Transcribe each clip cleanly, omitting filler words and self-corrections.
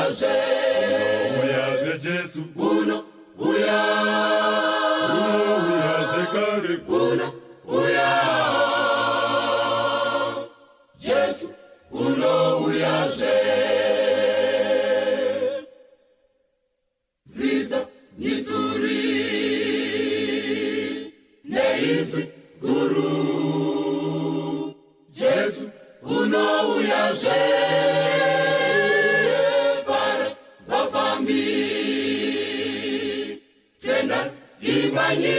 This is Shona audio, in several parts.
Unouyazve. Unouyazve Jesu. Unouya. Unouya zvekare. Unouya. Jesu unouyazve. Ridza nyitsuri neizwi guru. Jesu unouyazve. Fara vafambi. Tenda imbanyi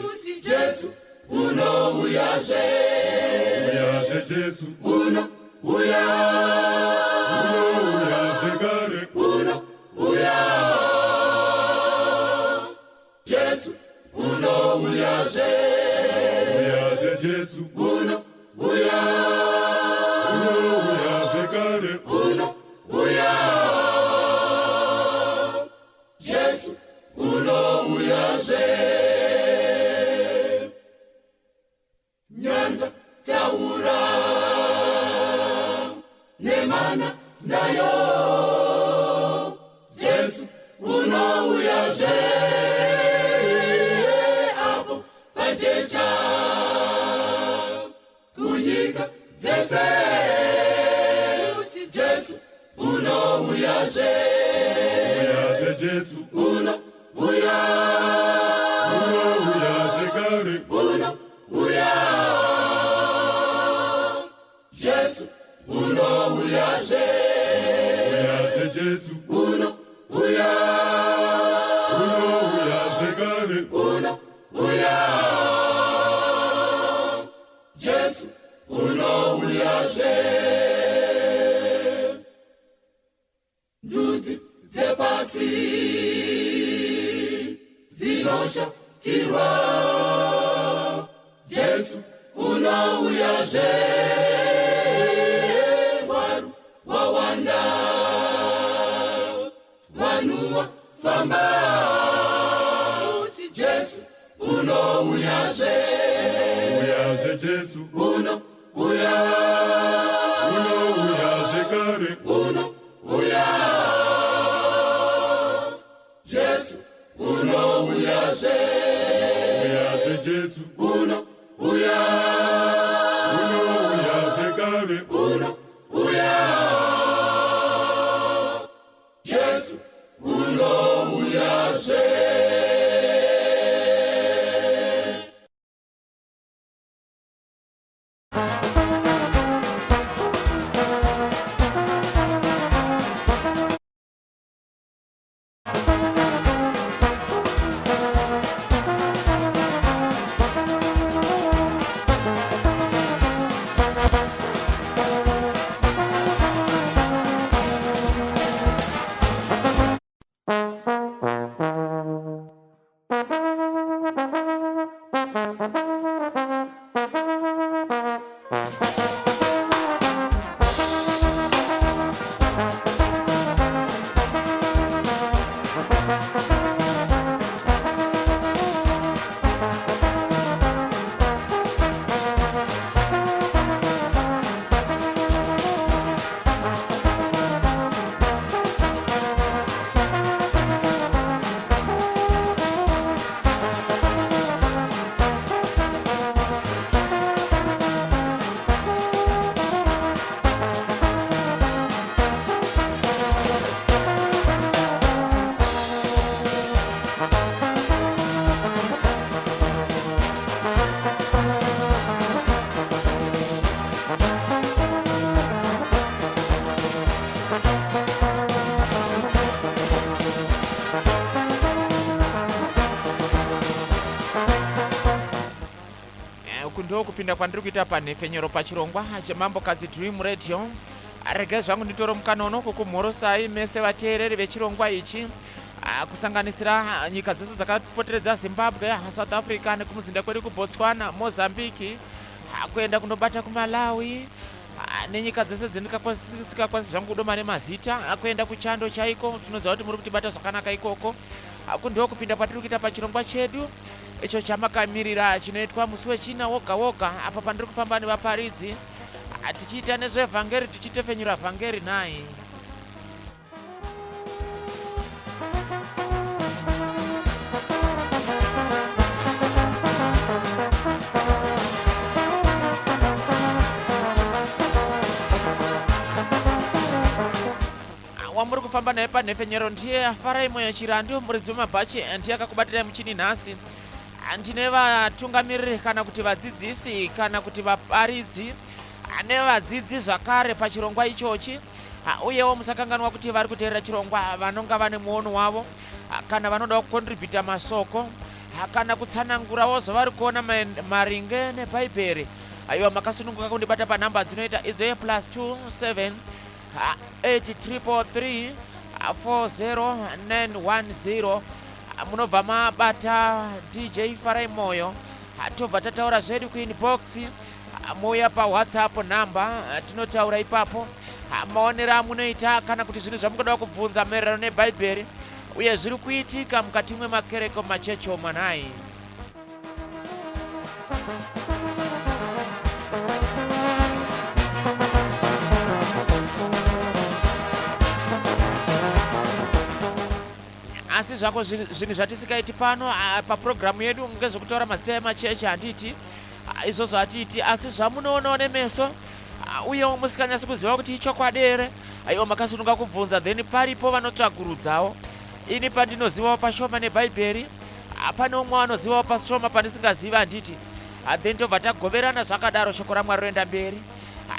kuti Jesu unouyazve. Uyazve Jesu. Unouya. Unouya zvekare. Unouya. Jesu unouyazve. Uyazve Jesu. Unouya. Unouya zvekare. Unouya. Jesu unouyazve. Nyanza taura nemana nayo. Jesu unouyazve apo pajecha kunyika dzese. Kuti Jesu unouyazve. Uyazve Jesu. Unouya. Unouya zvekare. Unouya. Jesu unouyazve. Uyazve Jesu. Unouya. Unouya zvekare. Unouya. Jesu unouyazve. Ndudzi dzepasi dzinoshatirwa. Jesu unouyazve. Ngwaru wawanda vanhu vafamba. Kuti Jesu unouyazve. Uyazve Jesu. Unouya. Unouya zvekare. Unouya. Jesu unouyazve. Uyazve Jesu. Unouya. Unouya zvekare. Unouya. Jesu unouyazve. Uku ndokupinda kwandiri kuita panhepfenyuro pachirongwa cheMambokadzi Dream Radio. Regai zvangu nditore mukana uno kukumhorosai mese vateereri vechirongwa ichi, kusanganisira nyika dzese dzakapoteredza Zimbabwe, South Africa nekumuzinda kwedu kuBotswana, Mozambique, kuenda kundobata kuMalawi nenyika dzese dzendikakwanisi zvangu kudoma nemazita, kuenda kuchando chaiko. Tinoziva kuti muri kutibata zvakanaka ikoko. Uku ndokupinda kwatiri kuita pachirongwa chedu icho chamakamirira chinoitwa musi weChina woga woga, apa pandiri kufamba nevaparidzi tichiita nezvevhangeri, tichitefenyura vhangeri nhai. kufamba naye panhepfenyero ndiye Farai Moyo Chirandu, muridzi wemabhachi, ndiye akakubatirai muchini nhasi. Ndine vatungamiriri kana kuti vadzidzisi kana kuti vaparidzi nevadzidzi zvakare pachirongwa ichochi. Uyewo musakanganwa kuti vari kuteerera chirongwa vanonga vane muono wavo kana vanodawo kukontribhuta masoko kana kutsanangurawo zvavari kuona maringe nebhaibheri. Aiwa, makasununguka kundibata panhamba dzinoita idzo yeplus 27 8333 40910. Munobva mabata DJ Farai Moyo, tobva tataura zvedu kuinbox. Mouya paWhatsApp nhamba, tinotaura ipapo maonero amunoita kana kuti zvinhu zvamungoda kubvunza maererano nebhaibheri uye zviri kuitika mukati mwemakereke, mumachechi omwanai. Asi zvako zvinhu zvatisikaiti pano papurogiramu yedu ngezvekutaura mazita emachechi, handiti? Izvozvo hatiiti, asi zvamunoonawo nemeso uyewo musikanyasi kuziva kuti ichokwadi here, aiwa, makasununga kubvunza, then paripo vanotsvagurudzawo. Ini pandinozivawo pashoma nebhaibheri, pane umwe wanozivawo pashoma pandisingazivi, handiti? Then tobva tagoverana zvakadaro, shoko raMwari roenda mberi,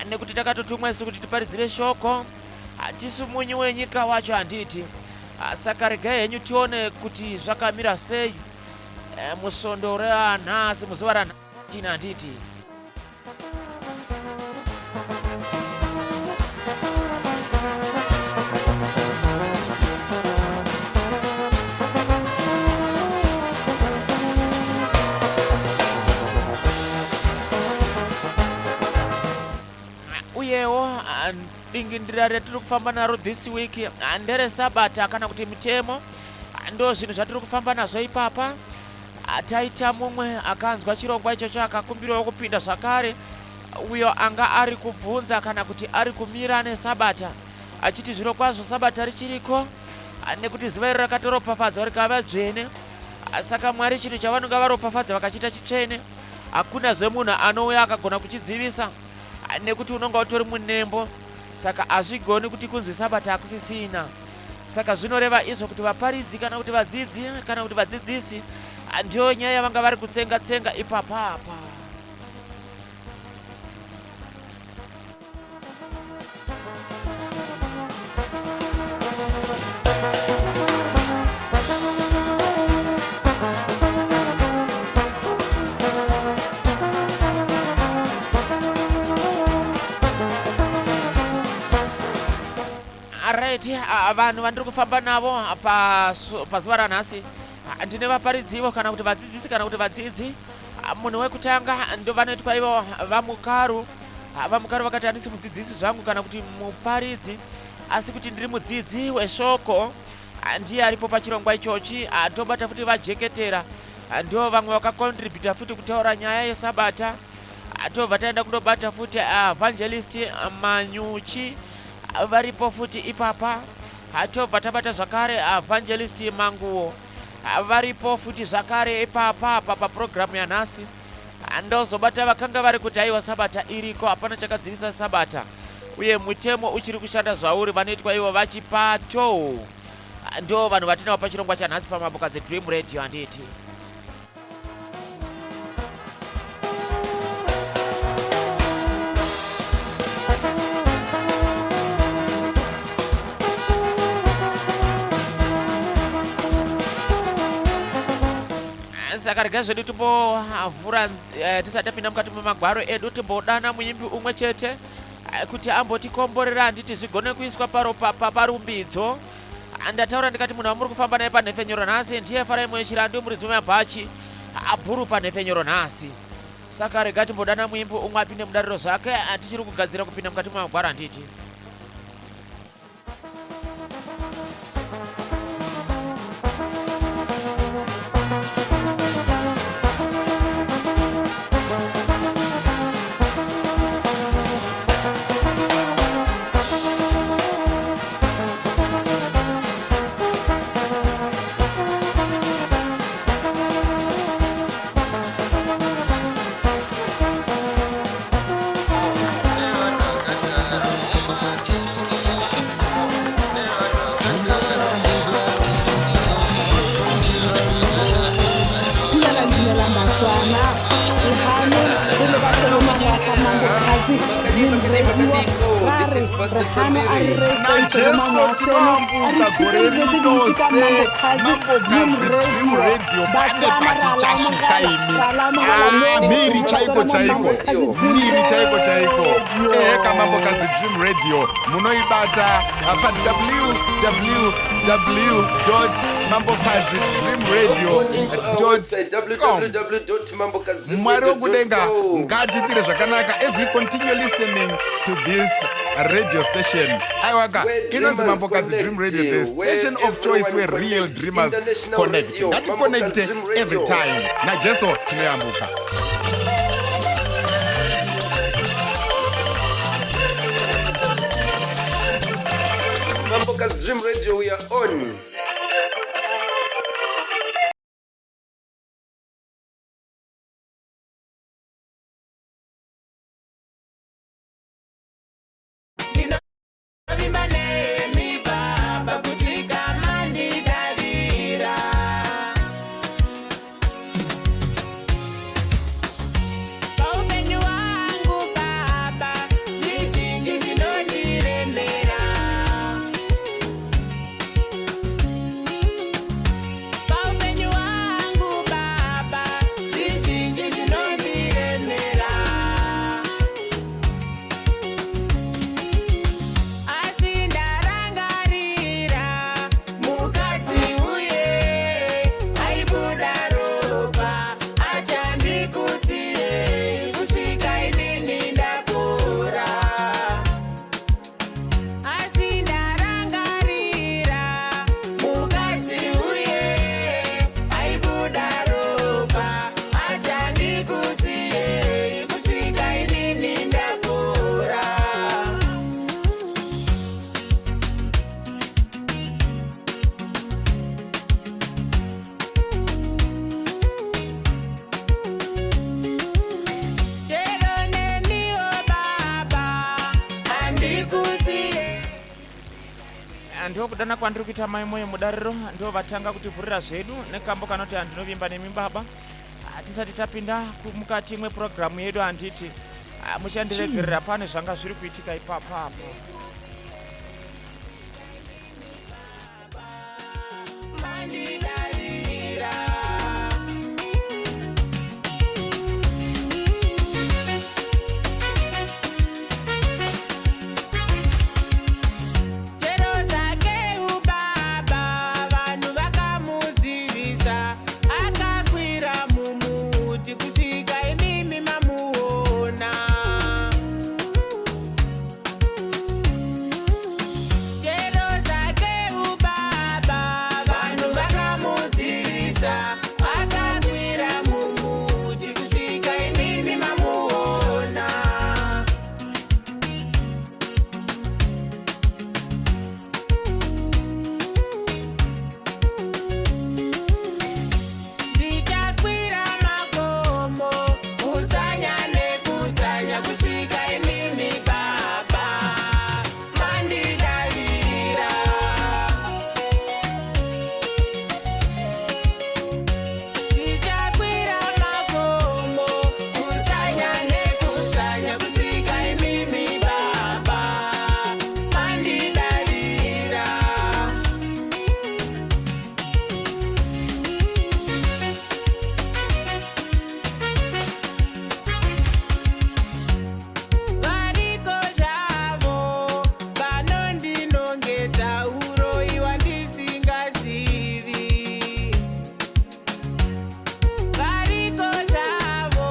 nekuti takatotumwa isu kuti tiparidzire shoko, tisu munyu wenyika wacho, handiti? Saka regai henyu tione kuti zvakamira sei musvondo ranhasi, muzuva ranhasi, handiti? Uyewo dingindira ratiri kufamba naro this week nderesabata kana kuti mitemo. Ndo zvinhu zvatiri kufamba nazvo ipapa. Taita mumwe akanzwa chirongwa ichocho akakumbirawo kupinda zvakare, uyo anga ari kubvunza kana kuti ari kumira nesabata, achiti zviro kwazvo sabata richiriko, nekuti zuva iro rakatoropafadzwa rikava dzvene. Saka Mwari chinhu chavanonga varopafadza vakachiita chitsvene, hakunazve munhu anouya akagona kuchidzivisa, nekuti unonga utori munembo. Saka hazvigoni kuti kunzi sabata hakusisina. Saka zvinoreva izvo kuti vaparidzi kana kuti vadzidzi kana kuti vadzidzisi, ndiyo nyaya yavanga vari kutsenga tsenga ipapapa. Right, vanhu vandiri kufamba navo pazuva ranhasi, ndine vaparidzivo kana kuti vadzidzisi kana kuti vadzidzi. Munhu wekutanga ndo vanoitwa ivo VaMukaru. VaMukaru vakati, handisi mudzidzisi zvangu kana kuti muparidzi, asi kuti ndiri mudzidzi weshoko. Ndiye aripo pachirongwa ichochi. Tobata futi VaJeketera, ndo vamwe vakakontributa futi kutaura nyaya yesabata. Tobva taenda kundobata futi Evangelist Manyuchi, varipo futi ipapa. Tobva tabata zvakare Evangelist Manguwo, varipo futi zvakare ipapa pa papurogiramu yanhasi. Ndozobata vakanga vari kuti aiwa, sabata iriko, hapana chakadzivisa sabata, uye mutemo uchiri kushanda zvauri, vanoitwa ivo VaChipato. Ndo vanhu vatinavo pachirongwa chanhasi paMambokadzi Dream Radio, handiti? Saka regai zvedu timbovhura tisati tapinda mukati memagwaro edu, timbodana muimbi umwe chete kuti ambotikomborera, handiti, zvigone kuiswa parumbidzo. Ndataura ndikati munhu wamuri kufamba naye panhepfenyuro nhasi ndiye Farai Moyo Chirandu, muridzi wemabhachi abhuru panhepfenyuro nhasi. Saka rega timbodana muimbi umwe apinde mudariro zvake, tichiri kugadzira kupinda mukati memagwaro, handiti? Dream Makadii, Radio makadii, ra This re is Pastor rehano a re Samiri. re najesu tinoambuka gore rino semambokadzi Dream Radio pane patichasvika imi. Ah, mhiri chaiko chaiko, mhiri chaiko chaiko. Eheka, Mambokadzi Dream Radio munoibata pa www mambokadzi dream radio Into our website com. www.mambokadzidreamradio.com. Mwari wokudenga ngatiitire zvakanaka as we continue listening to this radio station. Aiwaka, Where inonzi dreamers Mambokadzi Dream connect, Radio, the where station of choice everyone where real connect. dreamers International connect. radio, Ngaticonnecte Mambokadzi Dream Radio. every time. Najesu tinoyambuka. Mambokadzi Dream Radio, we are on. Ndinovimba nemi baba kusvika mandidavira. Paupenyu hwangu baba, zvizhinji zvinondiremera. Paupenyu hwangu baba, zvizhinji zvinondiremera. Asi ndarangarira mukadzi uye aibuda ropa, achandikusiyei kusvika inini ndapora. Asi ndarangarira mukadzi uye aibuda ropa, achandikusiyei kusvika inini ndapora. Chero neniwo baba, handikusiye. Ndokudana kwandiri kuita Mai Moyo mudariro. Ndo vatanga kutivhurira zvedu nekambo kanoti "Handinovimba nemi baba". Tisati tapinda mukati mwepurogiramu yedu, handiti, muchandiregerera, pane zvanga zviri kuitika ipapapo. Mandidavira. Chero Zakeu baba, vanhu vakamudzivisa, akakwira mumuti kusvika imimi mamuona. Chero Zakeu baba, vanhu vakamudzivisa, akakwira mumuti kusvika imimi mamuona. Ndichakwira makomo, kutsanya nekutsanya, kusvika imimi baba mandidavira. Ndichakwira makomo, kutsanya nekutsanya, kusvika imimi baba mandidavira. Variko zvavo vanondinongedza uroyi wandisingazivi. Variko zvavo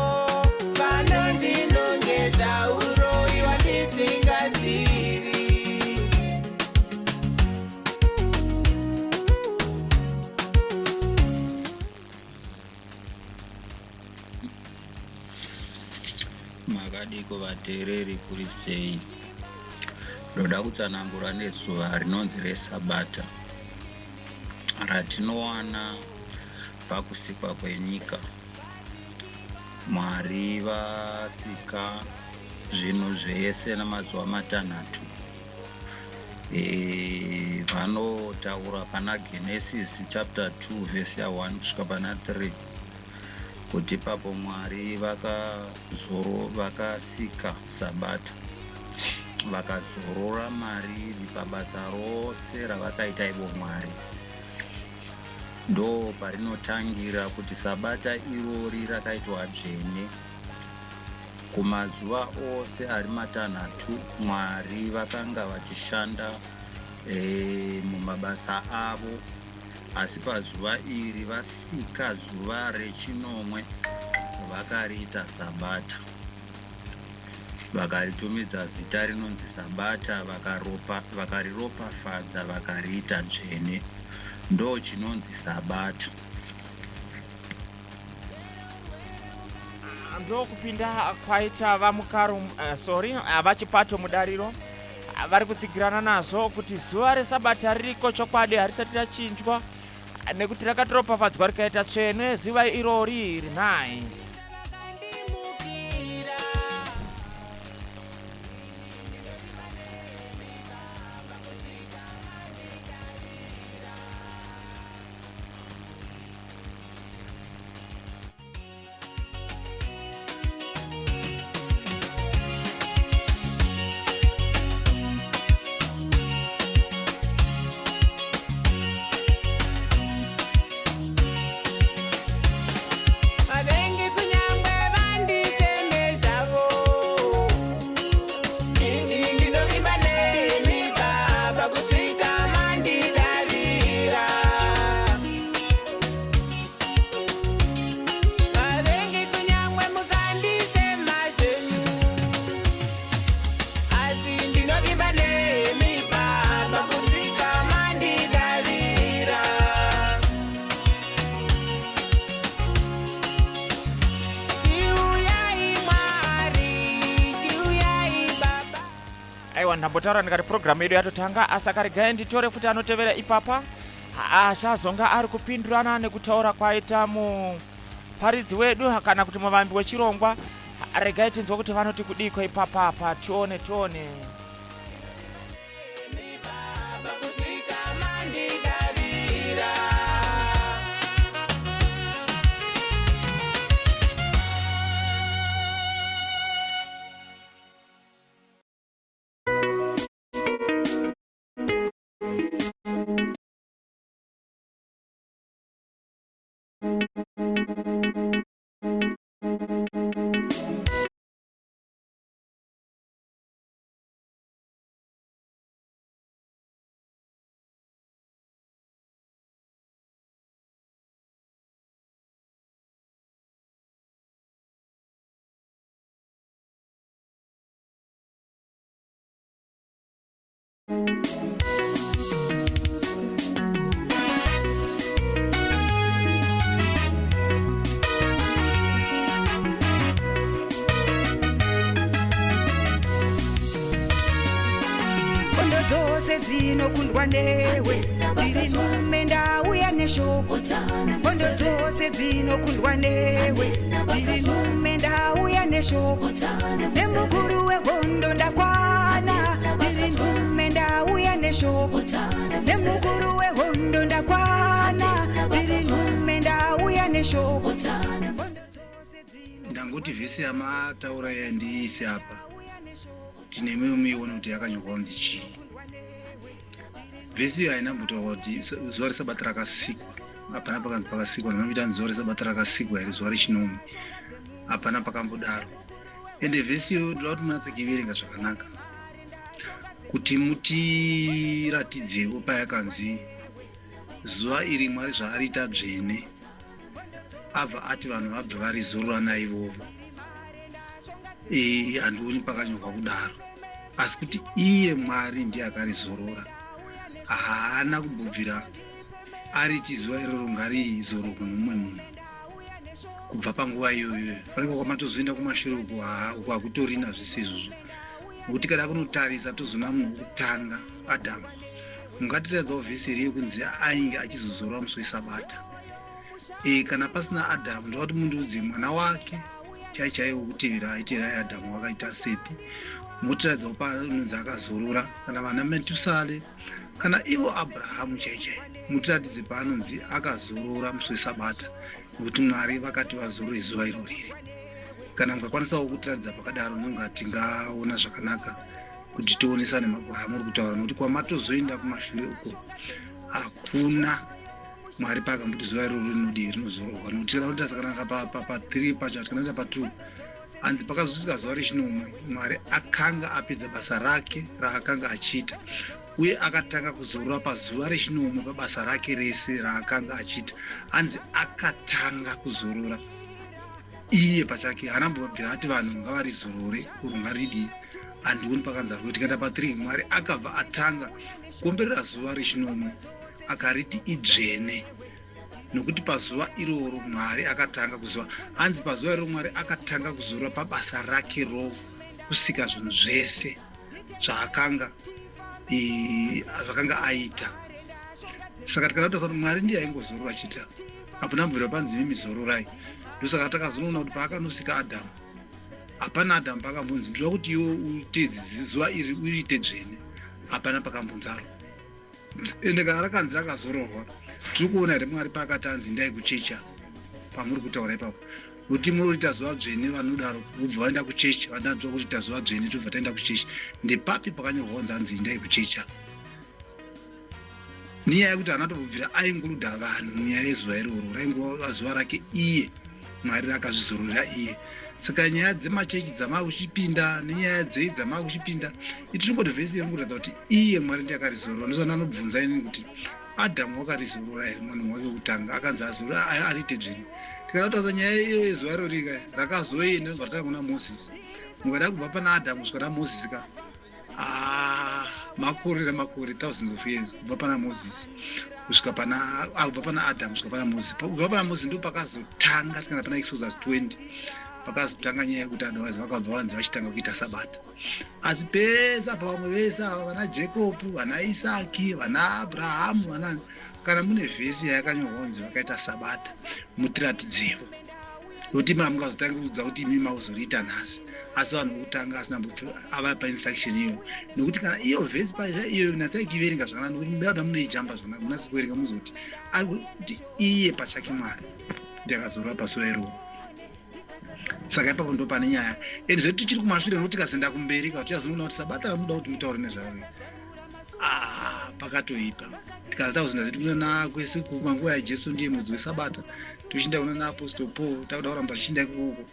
vanondinongedza uroyi wandisingazivi. Makadiko vateereri, kuri sei? Ndoda kutsanangura nezuva rinonzi resabata ratinowana pakusikwa kwenyika. Mwari vasika zvinhu zvese namazuva 6. Vanotaura pana Genesis chapter 2 vhesi ya1 kusvika pana 3 kuti ipapo Mwari vakasika sabata. Vakazorora mariri pabasa rose ravakaita ivo Mwari. Ndo parinotangira kuti sabata irori rakaitwa dzvene. Kumazuva ose ari matanhatu Mwari vakanga vachishanda mumabasa avo, asi pazuva iri vasika zuva rechinomwe vakariita sabata. Vakaritumidza zita rinonzi sabata, vakariropafadza vakariita dzvene. Ndo chinonzi sabata. Ndokupinda kwaita VaMukaru, sorry, VaChipato mudariro, vari kutsigirana nazvo kuti zuva resabata ririko chokwadi, harisati rachinjwa nekuti rakatoropafadzwa rikaita tsvene zuva irori rinhai. Vakandimukira. Vavengi kunyangwe vandiseme zvavo, ini ndinovimba nemi Baba kusvika mandidavira. Vavengi kunyangwe mukandisema zvenyu, asi ndinovimba nemi Baba kusvika mandidavira. Chiuyai Mwari, chiuyai Baba. Aiwa, ndambotaura ndikati purogiramu yedu yatotanga, asi akaregai nditore futi anotevera ipapa achazonga ari kupindurana nekutaura kwaita muparidzi wedu kana kuti muvambi wechirongwa. Regai tinzwe kuti vanoti kudiko ipapapa, tione tione. Baba kusvika mandidavira. Hondo dzose dzinokundwa newe, ndiri nhume ndauya neshoko. Hondo dzose dzinokundwa newe, ndiri nhume ndauya neshoko. Nemukuru wehondo ndakwana, ndiri nhume ndauya neshoko. Nemukuru wehondo ndakwana, ndiri nhume ndauya neshoko. Hondo dzose dzinokundwa Ndangoti vhesi yamataura iya ndiise apa, tinemiwo muione kuti yakanyorwa kunzi chii. Vhesi iyo haina kumbotaurwa kuti zuva resabata rakasikwa. Hapana pakanzi pakasikwa. Ndinoita zuva resabata rakasikwa here, zuva rechinomwe? Hapana pakambodaro. Ende vhesi iyo ndoda kuti munatse kuiverenga zvakanaka kuti mutiratidzewo payakanzi zuva iri Mwari zvaariita dzvene, abva ati vanhu vabve varizorora naivovo. Handioni pakanyorwa kudaro, asi kuti iye Mwari ndiye akarizorora. Haana kumbobvira ariti zuva iroro ngarizororwe nomumwe munhu kubva panguva iyoyo. Panenge kwamatozoenda kumashure uko, haa, uko hakutorina zvese izvozvo, nokuti kada kunotarisa tozoona munhu wokutanga Adhamu. Mungatiratidzawo vhesi iri yekunzi ainge achizozorora musi wesabata? Kana pasina Adhamu, ndoda kuti mundiudze mwana wake chai chaiwo wokutevera aitevera Adhamu wakaita Seti, motiratidzawo panonzi akazorora, kana vana Metusale, kana ivo Abrahamu chai chai, mutiratidze paanonzi akazorora musi wesabata, nokuti Mwari vakati vazorore zuva iro riri. Kana mukakwanisawo kutiratidza pakadaro, nonga tingaona zvakanaka. Kuti tionesane magwara amuri kutaura, nokuti kwamatozoenda kumashure uko hakuna Mwari paakamboti zuva iroro rinodii, rinozororwa. Nokuti ranoita sakanaka pa3 pacho, tikanoita pa2, hanzi pakazosvika zuva rechinomwe, Mwari akanga apedza basa rake raakanga achiita, uye akatanga kuzorora pazuva rechinomwe pabasa rake rese raakanga achiita. Hanzi akatanga kuzorora iye pachake, haana mbobvira ati vanhu ngavarizorore uru ngaridii. Handioni pakanzi ariko. Tikaenda pa3, Mwari akabva atanga kukomberera zuva rechinomwe, akariti idzvene, nokuti pazuva iroro Mwari akatanga kuzora. Hanzi pazuva iroro Mwari akatanga kuzorora pabasa rake rokusika zvinhu zvese zvaakanga zvakanga aita. Saka tikada kutarisa kuti Mwari ndiye aingozorora achiita, hapana mvura panzi imi zororai. Ndosaka takazonoona kuti paakanosika Adhamu, hapana Adhamu paakambonzi ndinoda kuti iwe uteedze zuva iri uriite dzvene. Hapana pakambonzaro. Ende kana rakanzi rakazororwa, tiri kuona here Mwari paakati anzi indai kuchecha pamuri kutaura ipapo? Kuti munoriita zuva dzvene, vanodaro vobva vaenda kuchechi, vananzwa kuriita zuva dzvene, tobva taenda kuchechi. Ndepapi pakanyorwa kunzi anzi indai kuchecha? Nenyaya yekuti haana tombobvira ainguluda vanhu munyaya yezuva iroro, raingova zuva rake iye Mwari rakazvizororera iye. Saka nyaya dzemachechi dzamakuchipinda nenyaya dzei dzamakuchipinda, itirikoti vhesi iri kuratidza kuti iye Mwari ndiye akarizorora. Ndosaka anobvunza inini kuti Adhamu wakarizorora here, munhu wake wekutanga akanzi azorora ariite dzvene. Tikada kutaura nyaya iyo yezuva irori ka rakazoenda, ndobva ratanga kuna Mozisi. Mukada kubva pana Adhamu kusvika naMozisi ka, ah, makore namakore, thousands of years, kubva pana Moses kusvika pana kubva pana Adam kusvika pana Moses. Kubva pana Moses ndo pakazotanga, tikana pana Exodus 20, pakazotanga nyaya yekuti otherwise vakabva vanzi vachitanga kuita sabata. Asi pese apa vamwe vese ava, vana Jacob, vana Isaki, vana Abrahamu, vana, kana mune vhesi yayakanyorwa kunzi vakaita sabata, mutiratidzewo. Nokuti imi hamungazotangi kuudza kuti imi mauzoriita nhasi, asi vanhu vokutanga asina avapa instruction iyoyo. Nokuti kana iyo vhesi paisha iyoyo, natsai kuiverenga zvakanaka, nokuti muda munoijamba zvakanaka, munatsi kuverenga muzoti ari kuti iye pachake Mwari ndiakazorora pazuva iroro. Saka ipapo ndo pane nyaya. And zvedu tichiri kumashure, nokuti tikazoenda kumberi ka tichazonoona kuti sabata ramunoda kuti mutaure nezvaro, ah, pakatoipa. Tikaza kuzoenda zvedu kuna kwese kumanguva yaJesu, ndiye mudzi wesabata. Tochienda kuna naapostle Paul, takuda kuramba tichienda ikoko,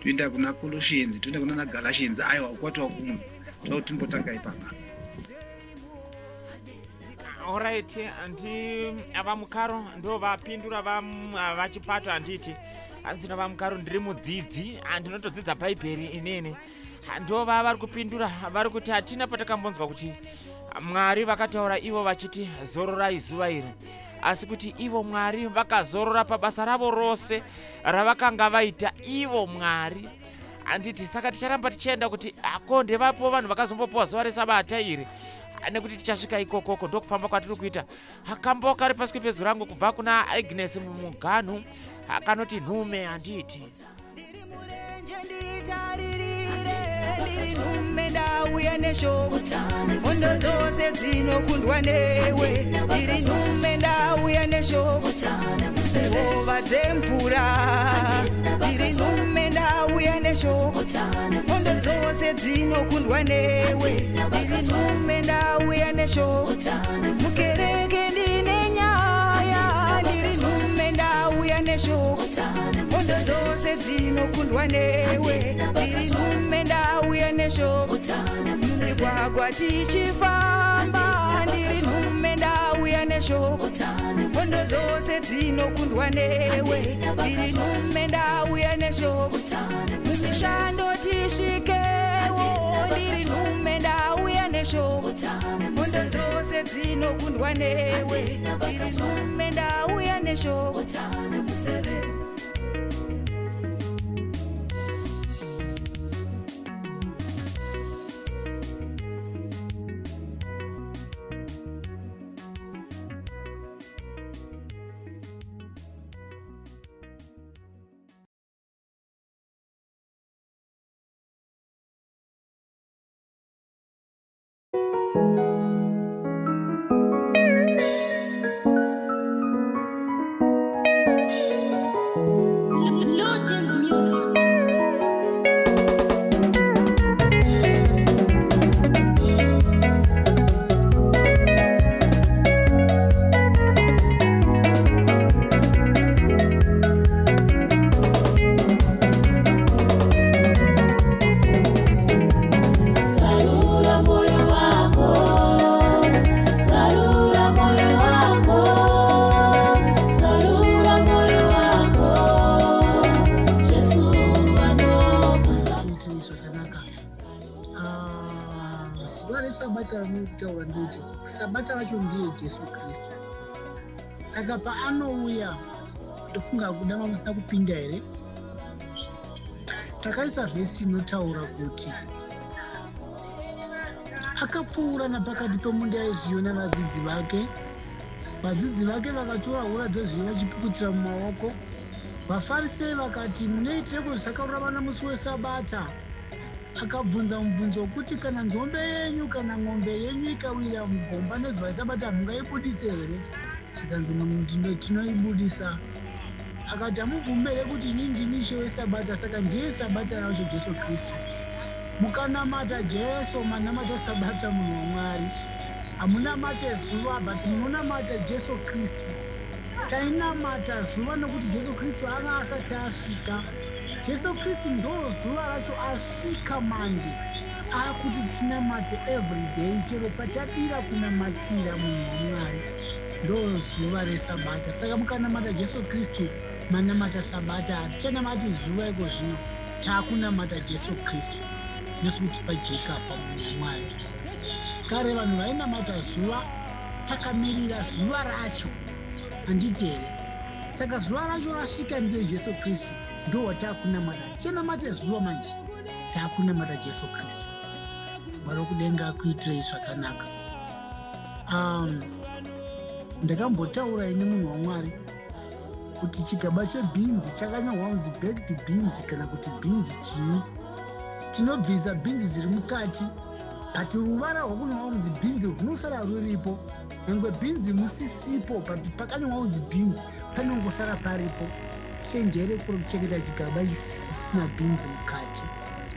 toenda kuna Colossians, toenda kuna naGalatians. Aiwa, kwatova kumwe, toda kuti timbotanga ipapa. Alright, ndi vaMukaro ndo vapindura vaChipato. Handiti hanzi navaMukaro, ndiri mudzidzi, ndinotodzidza Bhaibheri inini. Ndova vari kupindura, vari kuti hatina patakambonzwa kuti Mwari vakataura ivo vachiti zororai zuva iri, asi kuti ivo Mwari vakazorora pabasa ravo rose ravakanga vaita ivo Mwari. Handiti saka ticharamba tichienda kuti ako ndevapo vanhu vakazombopiwa zuva resabata iri, nekuti tichasvika ikokoko. Ndokufamba kwatiri kuita. Kambo kari pasi pezwi rangu kubva kuna Agnes Mumuganhu kanoti nhume, handiti? Nditaririre, ndiri nhume, ndauya neshoko. Hondo dzose dzinokundwa newe. Ndiri nhume, ndauya neshoko. Hova dzemvura. Ndiri nhume, ndauya neshoko. Hondo dzose dzinokundwa newe. Ndiri nhume, ndauya neshoko. Mukereke ndine nyaya. Ndiri nhume, ndauya neshoko. Hondo dzose dzinokundwa newe. Ndiri nhume, ndauya neshoko. Mumigwagwa tichifamba. Ndiri nhume, ndauya neshoko. Hondo dzose dzinokundwa newe. Ndiri nhume, ndauya neshoko. Mumishando tisvikewo. Ndiri nhume, ndauya neshoko. Hondo dzose dzinokundwa newe. Ndiri nhume, ndauya neshoko. Zuva resabata ramuri kutaura ndiye Jesu. Sabata racho ndiye Jesu Kristu. Saka paanouya, ndofunga kuda mamusina kupinda here? Takaisa vhesi inotaura kuti akapfuura napakati pemunda yezviyo navadzidzi vake. Vadzidzi vake vakatora hura dzezviyo vachipukutira mumaoko. VaFarisei vakati, Munoitireko zvisakarurama nomusi weSabata? Akabvunza mubvunzo wokuti, Kana nzombe yenyu kana n'ombe yenyu ikawira mugomba nezuva reSabata, hamungaibudise here? Zvikanzi, Tinoibudisa. Akati, Hamubvumi here kuti ini ndini Ishe weSabata? Saka ndiye Sabata racho, Jesu Kristu. Mukanamata Jesu, manamata Sabata, munhu waMwari. Hamunamate zuva, but munonamata Jesu Kristu. Tainamata zuva nokuti Jesu Kristu anga asati asvika. Jesu Kristu ndo zuva racho asvika manje akuti tinamate everyday chero patadira kunamatira munhu waMwari ndo zuva resabata. Saka mukanamata Jesu Kristu manamata sabata. Hatichanamati zuva iko zvino, takunamata Jesu Kristu. Nesi kuti pajeka apa munhu waMwari. Kare vanhu vainamata zuva takamirira zuva racho, handiti here? Saka zuva racho rasvika ndiye Jesu Kristu, ndo watakunamata. Tichanamate zuva manje, takunamata Jesu Kristu. Mwari wekudenga akuitirei zvakanaka. Ndakambotaura ini munhu waMwari kuti chigaba chebhinzi chakanyorwa kunzi baked beans kana kuti bhinzi chii. Tinobvisa bhinzi dziri mukati, but ruvara rwakunyorwa kunzi bhinzi runosara ruripo. Nyangwe bhinzi musisipo, but pakanyorwa kunzi bhinzi panongosara paripo. Tichenjere kuchengeta chigaba chisina bhinzi mukati.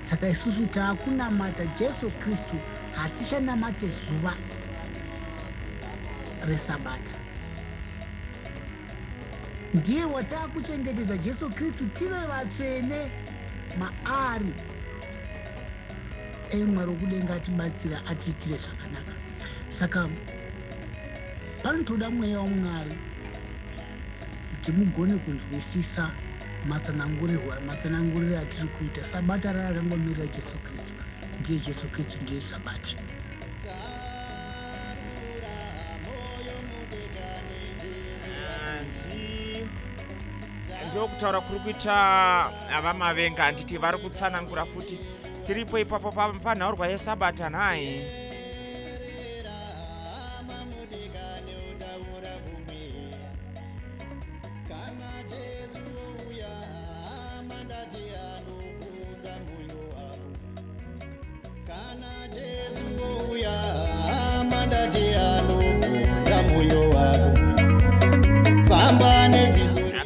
Saka isusu taakunamata Jesu Kristu, hatichanamate zuva resabata. Ndiye wataakuchengetedza Jesu Kristu, tive vatsvene maari. Ei Mwari wokudenga atibatsira, atiitire zvakanaka. Saka panotoda mweya waMwari kuti mugone kunzwisisa matsanangurirwa matsananguriro atiri kuita. Sabata rarakangomirira Jesu Kristu, ndiye Jesu Kristu, ndiye sabata. Ndokutaura kuri kuita vaMavenga, handiti vari kutsanangura futi. Tiripo ipapo panhaurwa yesabata nhai.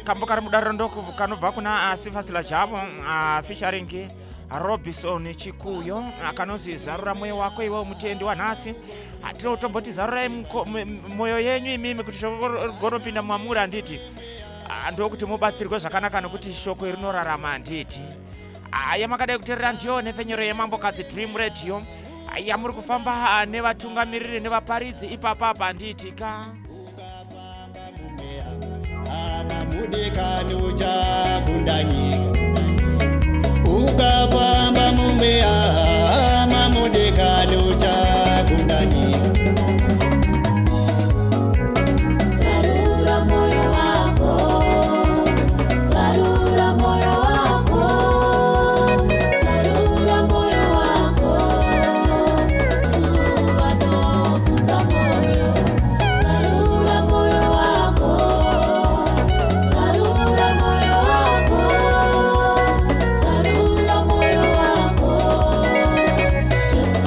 Kambo kari mudariro ndokanobva kuna Sifasila Javo featuring Robinson Chikuyo, kanozi Zarura Mwoyo Wako Iwe Mutendi Wanhasi. Tinotomboti zarurai mwoyo yenyu imimi kuti shoko rigonopinda mamuri, handiti? Ndokuti mubatsirwe zvakanaka, nokuti shoko rinorarama, handiti? Yamakadai kuteerera ndiyo nhepfenyuro yeMambokadzi Dream Radio yamuri kufamba nevatungamiriri nevaparidzi ipapapa, handiti ka? Mudikani, uchakunda nyika ukafamba mumweya. Mamudikani, uchakunda nyika. Zarura moyo wako, zarura moyo wako, zarura moyo wako. Zuva nobvunza moyo, zarura moyo wako, zarura moyo wako, zarura moyo wako. Jesu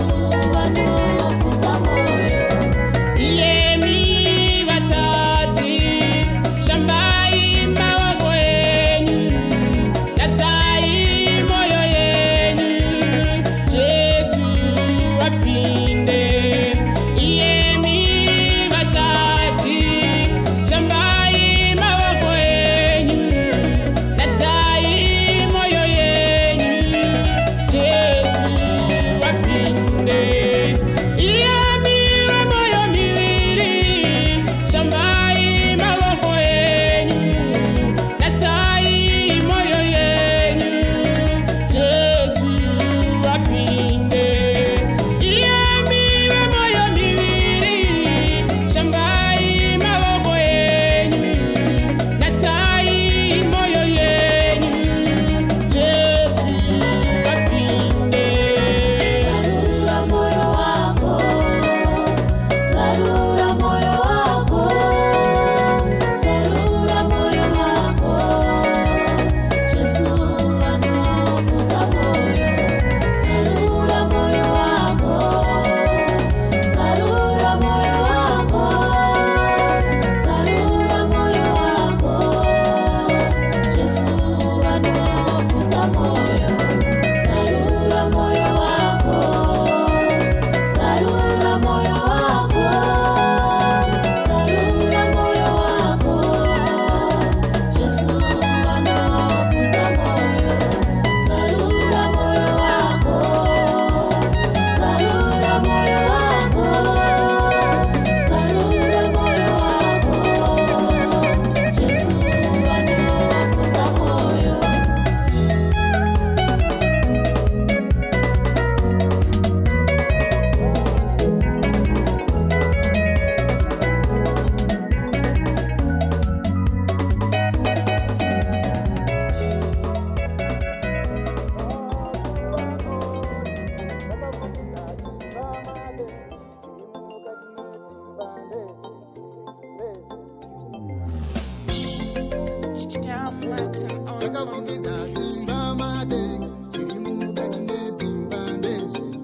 Chakafukidza dzimba matenga, chiri mukati medzimba ndezvenyu.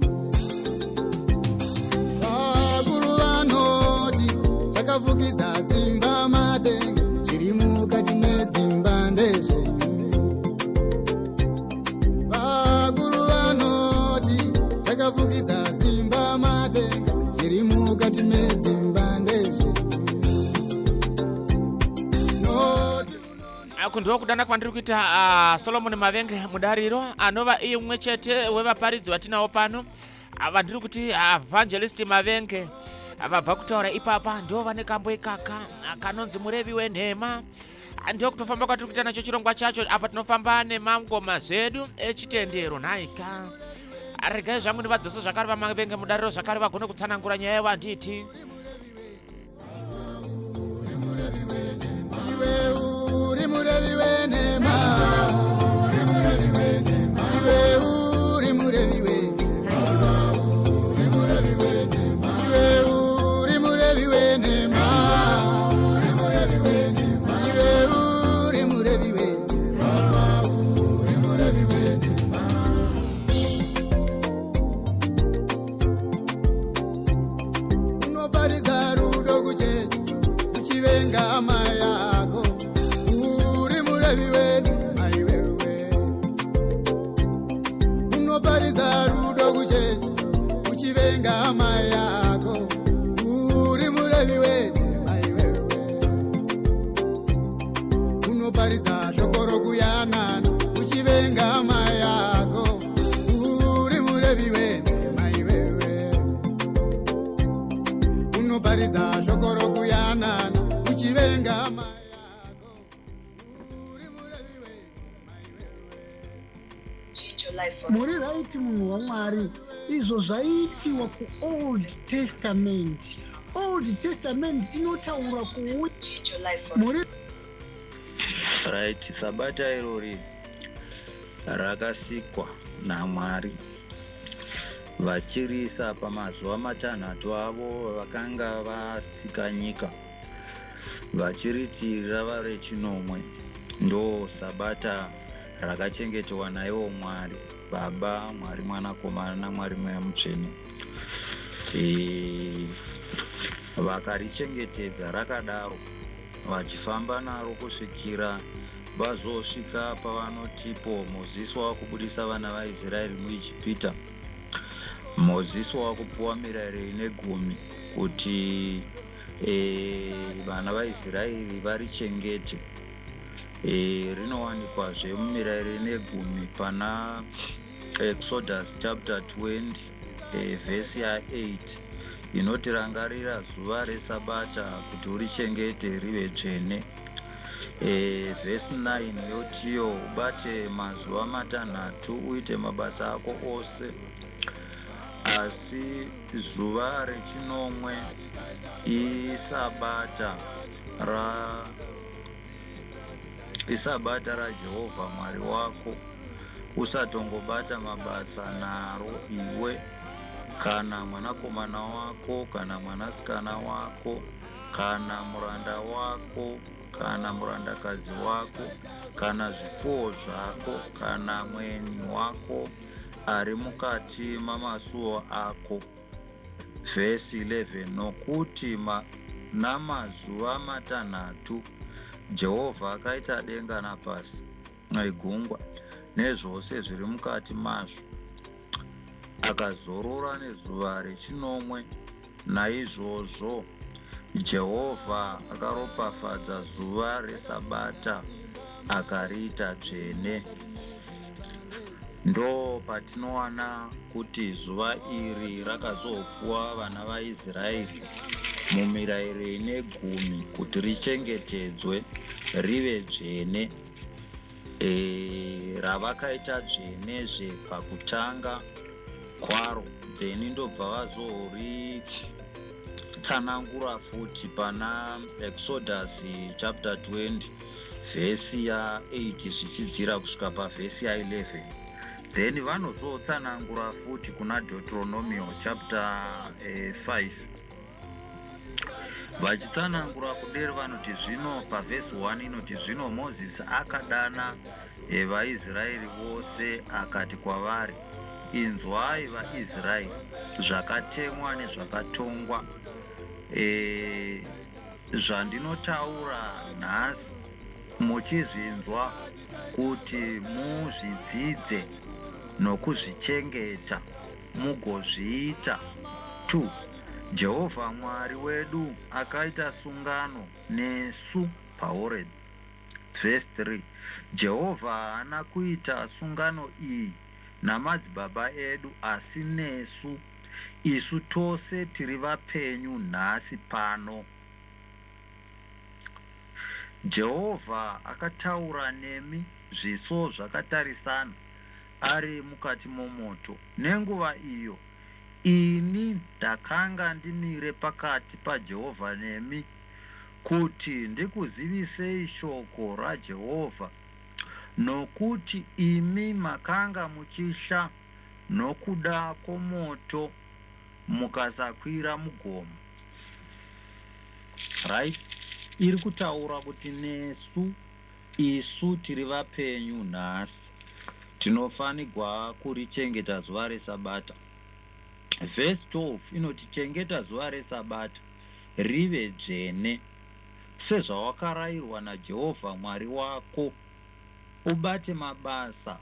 Vakuru vanoti chakafukidza dzimba matenga, chiri mukati medzimba ndezvenyu. Vakuru vanoti chakafukidza dzimba matenga, chiri mukati medzimba ndezvenyu. Noti Aku ndokudana kwandiri kuita Solomon Mavenge mudariro, anova iye mumwe chete wevaparidzi vatinawo pano, vandiri kuti Evangelist Mavenge. Vabva kutaura ipapa ndo vane kambo ikaka kanonzi Murevi Wenhema. Ndo kutofamba kwatiri kuita nacho chirongwa chacho apa. Tinofamba nemangoma zvedu echitendero nhaika. Regai zvangu ndivadzose zvakare vaMavenge mudariro, zvakare vagone kutsanangura nyaya yavanditi. Iwe uri murevi wenhema, iwe uri murevi wenhema, iwe uri murevi wenhema, iwe uri murevi wenhema, uri murevi wenhema. Unoparidza rudo kuchechi, uchivenga hama yako, uri murevi wenhema iwewe. Unoparidza rudo kuchechi, uchivenga hama yako, uri murevi wenhema iwewe. Unoparidza shoko rokuyanana, uchivenga hama yako, uri murevi wenhema iwewe. Unoparidza shoko rokuyanana, uchivenga hama. Muri right, munhu waMwari. Izvo zvaiitiwa kuOld Testament. Old Testament inotaura kuuya muri. Right, sabata irori rakasikwa naMwari, vachiriisa pamazuva matanhatu avo vakanga vasika nyika, vachiriti rava rechinomwe. Ndo sabata rakachengetwa naivo Mwari Baba, Mwari Mwanakomana naMwari Mweya Mutsvene. Vakarichengetedza rakadaro, vachifamba naro kusvikira vazosvika pavanotipo Mozisi wakubudisa vana vaIsraeri muIjipita. Mozisi wakupuwa mirayiro ine gumi kuti vana vaIsraeri varichengete. Rinowanikwazve mumirayiro ine gumi pana Exodus chapter 20, vhesi ya8, inoti: "Rangarira zuva resabata kuti urichengete rive dzvene." Vhesi 9 yotiyo: "Ubate mazuva matanhatu uite mabasa ako ose, asi zuva rechinomwe isabata raJehovha Mwari wako. Usatongobata mabasa naro, iwe kana mwanakomana wako, kana mwanasikana wako, kana muranda wako, kana murandakadzi wako, kana zvipfuwo zvako, kana mweni wako ari mukati mamasuo ako." Vhesi 11: "Nokuti namazuva matanhatu Jehovha akaita denga napasi, negungwa nezvose zviri mukati mazvo, akazorora nezuva rechinomwe. Naizvozvo Jehovha akaropafadza zuva resabata, akariita dzvene." Ndo patinowana kuti zuva iri rakazopuwa vana vaIsraeri mumirayiro ine gumi kuti richengetedzwe rive dzvene, ravakaita dzvenezve pakutanga kwaro. Then ndobva vazoritsanangura futi pana Exodus chapter 20, vhesi ya8 zvichidzira kusvika pavhesi ya11. Then vanozotsanangura futi kuna Deuteronomio chapter 5. Vachitsanangura kudero vanoti zvino pavhesi 1 inoti zvino Mozisi akadana eh, vaIsraeri vose akati kwavari, Inzwai vaIsraeri, zvakatemwa nezvakatongwa e, zvandinotaura nhasi muchizvinzwa kuti muzvidzidze nokuzvichengeta mugozviita. 2 Jehovha Mwari wedu akaita sungano nesu paHorebhi. Vhesi 3 Jehovha haana kuita sungano iyi namadzibaba edu asi nesu, isu tose tiri vapenyu nhasi pano. Jehovha akataura nemi zviso zvakatarisana ari mukati momoto. Nenguva iyo ini ndakanga ndimire pakati paJehovha nemi, kuti ndikuzivisei shoko raJehovha, nokuti imi makanga muchitya nokuda kwomoto, mukasakwira mugomo. Right? Iri kutaura kuti nesu isu tiri vapenyu nhasi tinofanigwa kurichengeta zuva reSabata. Vhesi 12 inoti chengeta zuva reSabata rive dzvene, sezvawakarayirwa naJehovha Mwari wako, ubate mabasa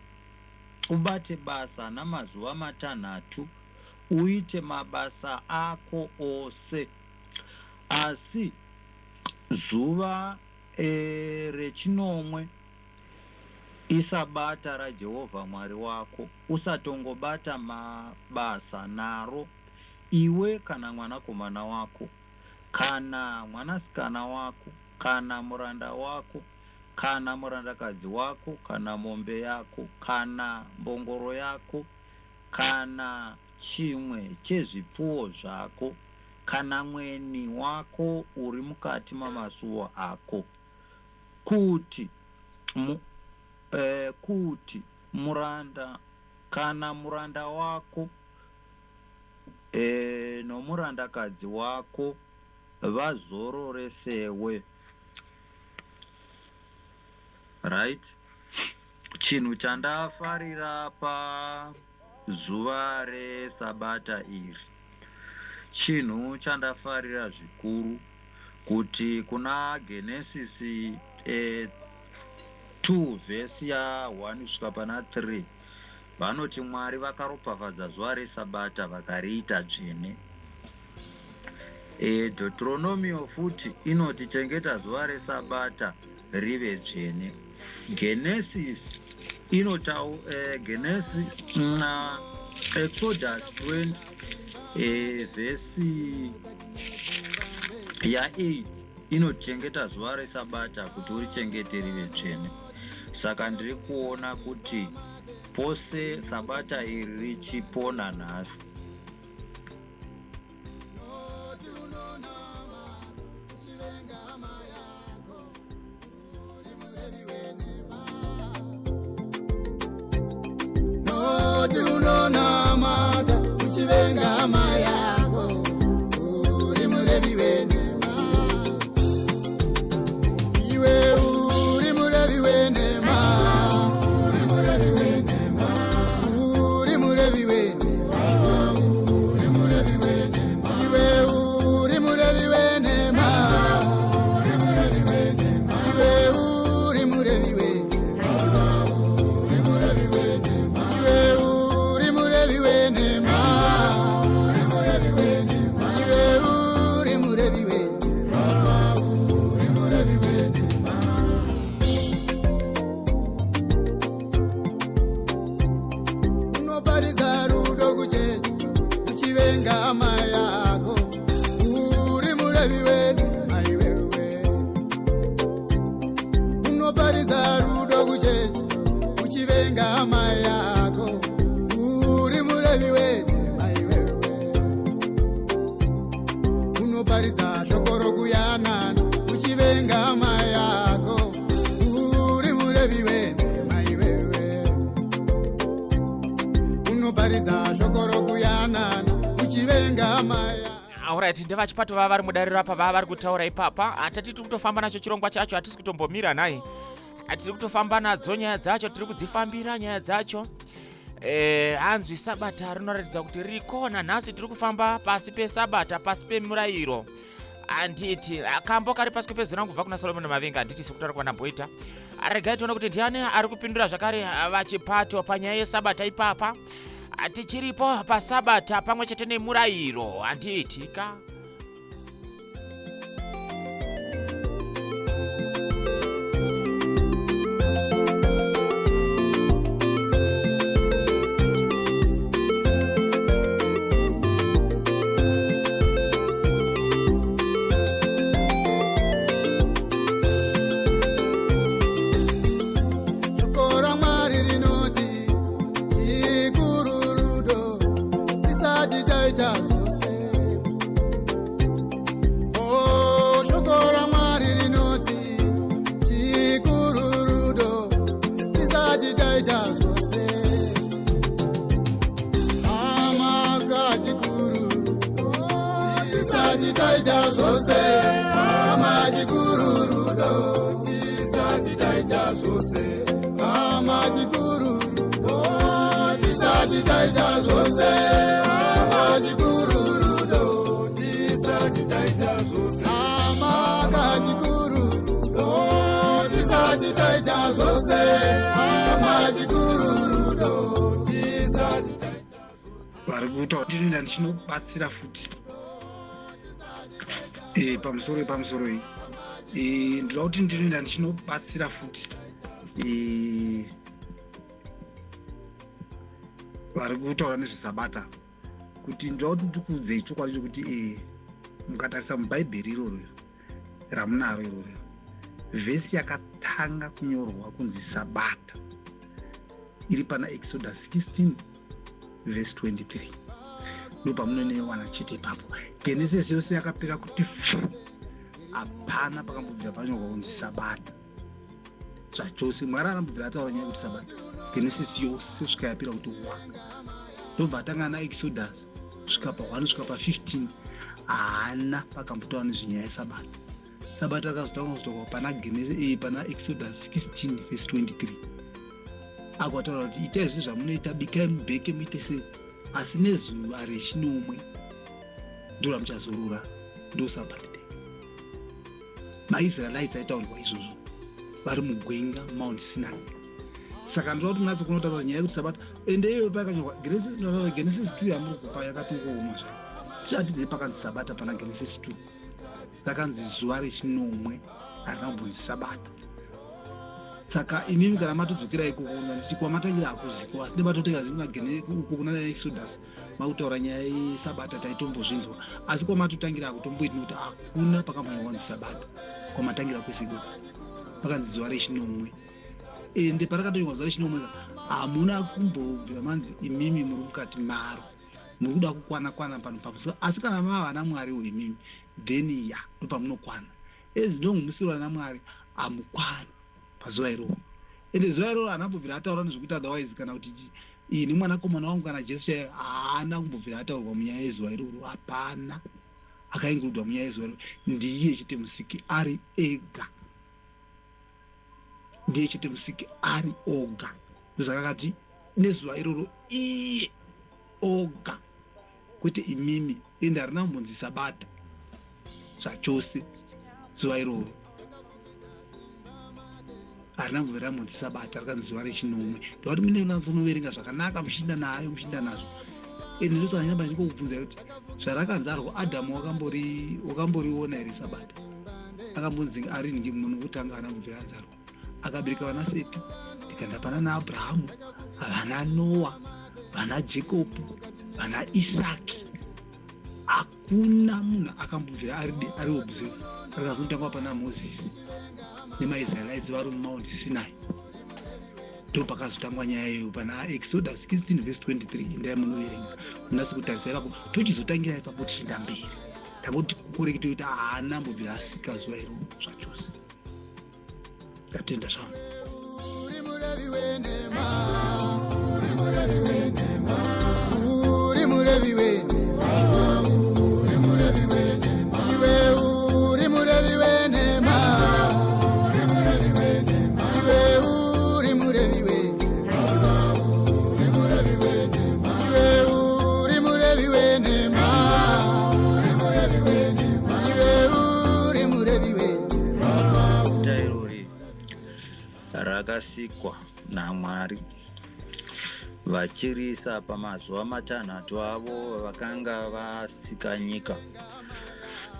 ubate basa namazuva matanhatu, uite mabasa ako ose. Asi zuva e, rechinomwe isabata raJehovha Mwari wako, usatongobata mabasa naro, iwe kana mwanakomana wako, kana mwanasikana wako, kana muranda wako, kana murandakadzi wako, kana mombe yako, kana mbongoro yako, kana chimwe chezvipfuwo zvako, kana mweni wako uri mukati mamasuo ako, kuti mu, eh, kuti muranda kana muranda wako eh, nomurandakadzi wako vazororesewe. Right? Chinhu chandafarira pazuva reSabata iri, chinhu chandafarira zvikuru kuti kuna Genesisi eh, 2 vhesi ya 1 kusvika pana 3 vanoti Mwari vakaropafadza zuva reSabata vakariita dzvene. E, Deuteronomio futi inoti chengeta zuva reSabata rive dzvene. Genesis inotau e, Genesis na Exodus 20 e, vhesi ya 8 inochengeta zuva reSabata kuti urichengete rive dzvene. Saka ndiri kuona kuti pose Sabata iri richipona nhasi. Noti unonamata uchivenga hama yako, uri murevi wenhema. Iwe uri murevi wenhema, uri murevi wenhema, uri murevi wenhema, uri murevi wenhema. Iwe uri murevi wenhema, uri murevi wenhema. Iwe uri murevi wenhema, uri murevi wenhema. Iwe uri murevi wenhema, uri murevi wenhema. Iwe uri murevi wenhema, uri murevi wenhema. Unoparidza rudo kuchechi uchivenga hama yako, uri murevi wenhema iwewe. Unoparidza rudo kuchechi uchivenga hama yako, uri murevi wenhema iwewe. Unoparidza shoko rokuyanana uchivenga hama yako, uri murevi wenhema iwewe. Unoparidza shoko rokuyanana uchivenga hama yako. Alright, ndevachipato vava vari mudariro apa vava vari kutaura ipapa. Hatati tiri kutofamba nacho chirongwa chacho, hatisi kutombomira nhai. Tiri kutofamba nadzo nyaya dzacho, tiri kudzifambira nyaya dzacho. Hanzwi sabata rinoratidza kuti riko nanhasi. Tiri kufamba pasi pesabata, pasi pemurayiro, handiti? Kambo kari pasi kwepezera rangu kubva kuna Solomon Mavinga, handiti? Sekutaura kwanamboita, regai tione kuti ndiani ari kupindura zvakare vachipato panyaya yesabata ipapa. Tichiripo pasabata pamwe chete nemurayiro, handiti ka? Shoko raMwari rinoti chikuru rudo tisati taita zvose. O, shoko raMwari rinoti chikuru rudo tisati taita zvose. Hama kachikuru rudo tisati taita zvose. Hama chikuru rudo tisati taita zvose. Hama chikuru rudo tisati taita zvose. Hama chikuru rudo tisati taita zvose. Hama kachikuru rudo tisati taita zvose. Hama chikuru rudo tisati. Vari kutaura ndinoenda ndichinobatsira futi pamusoro yepamusoro iyi. Ndinoda kuti ndinoenda ndichinobatsira futi vari kutaura nezvesabata, kuti ndinoda kuti ndikuudzei chokwadi chokuti mukatarisa mubhaibheri iroro ramunaro iroro, vhesi yakatanga kunyorwa kunzi sabata iri pana Exodus 16 vhesi 23. Ndo pamunonoiwana chete ipapo. Genesis yose yakapera kuti fu, hapana pakambobvira panyorwa kunzi sabata zvachose. Mwari anambobvira ataura nyaya yekuti sabata Genesis yose svika yapera kuti wa. Ndobva atanga naExodus svika pa1 svika pa15, haana pakambotaura nezvenyaya yesabata. Sabata rakazotanga kuzotaurwa pana Exodus 16 vhesi 23, akwataura kuti itai zvinhu zvamunoita, bikai, mubheke, muite sei, asi nezuva rechinomwe ndo ramuchazorora, ndo Sabbath day. MaIsraelites aitaurirwa izvozvo vari mugwenga, Mount Sinai. Saka ndoda kuti munatso kunotaura nyaya yekuti sabata ende iyoyo pakanyorwa Genesis 2 yamuri kupa yakatongooma zvayo. Tichatidzei pakanzi sabata pana Genesis 2? Rakanzi zuva rechinomwe, harina kumbonzi sabata. Saka imimi kana matodzokera ikoko, nditi kwamatangira hakuziko, asi nematotera uko kuna Exodus makutaura nyaya yesabata taitombozvinzwa, asi kwamatotangira hakutomboiti, nokuti hakuna pakambonyorwa kunzi sabata kwamatangira kwese ikoko. Pakanzi zuva rechinomwe, ende parakatonyorwa zuva rechinomwe hamuna kumbobvira manzi imimi muri mukati maro muri kuda kukwana kwana pano pamusoro. Asi kana mava naMwariwo imimi, then ya, ndopamunokwana. As long musiri vana Mwari, hamukwani pazuva iroro. Ende zuva iroro haana kumbobvira ataura nezvekuti otherwise, kana kuti ini mwanakomana wangu kana Jesu chaiyo haana kumbobvira ataurwa munyaya yezuva iroro. Hapana akaincludwa munyaya yezuva iroro. Ndiye chete musiki ari ega, ndiye chete musiki ari oga. Ndosaka akati nezuva iroro iye oga, kwete imimi. Ende harina kumbonzi sabata zvachose zuva iroro, harina kumbobvira rambonzi sabata, rakanzi zuva rechinomwe. Ndokuti mune natsonoverenga zvakanaka muchiinda nayo, muchiinda nazvo. Ende ndosaka nyamba ndichingokubvunzai kuti zvarakanzarwo Adhamu wakamboriona here sabata? Akambonzi ari munhu wekutanga ana kubvira anzarwa, akabereka vana Seti, ndikaenda pana naAbrahamu, vana Noa, vana Jakobho, vana Isaki, hakuna munhu akambobvira ari observe. Rakazotangwa pana Mozisi nemaIsraelites vari muMount Sinai, ndo pakazotangwa nyaya iyoyo pana Exodus 16 vhesi 23. Indai munoverenga, munasi kutarisa ipapo, tochizotangira ipapo tichienda mberi. Ndangoti kukorekete kuti haana mbobvira asika zuva iroro zvachose. Ndatenda zvangu. Uri murevi wenhema, uri murevi wenhema, uri murevi wenhema, uri murevi. rakasikwa naMwari vachiriisa pamazuva matanhatu avo vakanga vasika nyika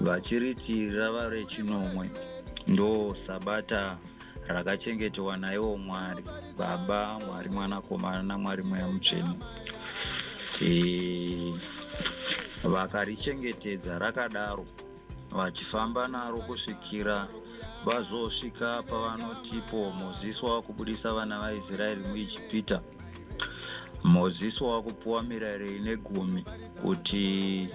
vachiriti rava rechinomwe ndo sabata rakachengetwa naiwo Mwari Baba, Mwari Mwanakomana naMwari Mweya Mutsvene. E, vakarichengetedza rakadaro vachifamba naro kusvikira vazosvika pavanotipo Mozisi wakubudisa vana vaIsraeri muIjipita. Mozisi wakupuwa mirayiro ine gumi kuti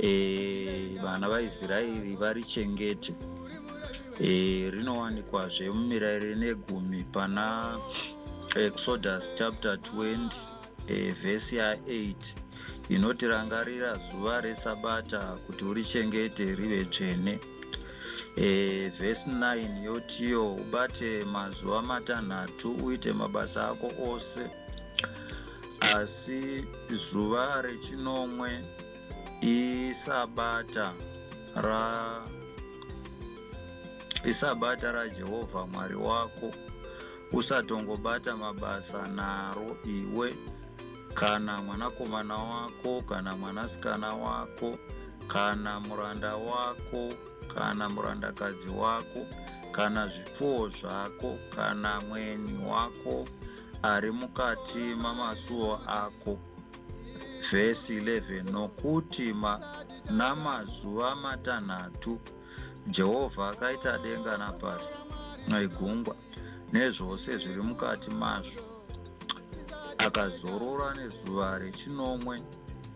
e, vana vaIsraeri varichengete. E, rinowanikwazve mumirayiro ine gumi pana Exodus chapter 20 e, vhesi ya8 inoti rangarira zuva resabata kuti urichengete rive dzvene. E, vhesi 9 yotiyo ubate mazuva matanhatu uite mabasa ako ose asi zuva rechinomwe isabata ra isabata raJehovha Mwari wako usatongobata mabasa naro iwe kana mwanakomana wako kana mwanasikana wako kana muranda wako kana murandakadzi wako kana zvipfuwo zvako kana mweni wako ari mukati mamasuo ako. Vhesi 11 nokuti namazuva matanhatu Jehovha akaita denga napasi negungwa nezvose zviri mukati mazvo akazorora nezuva rechinomwe.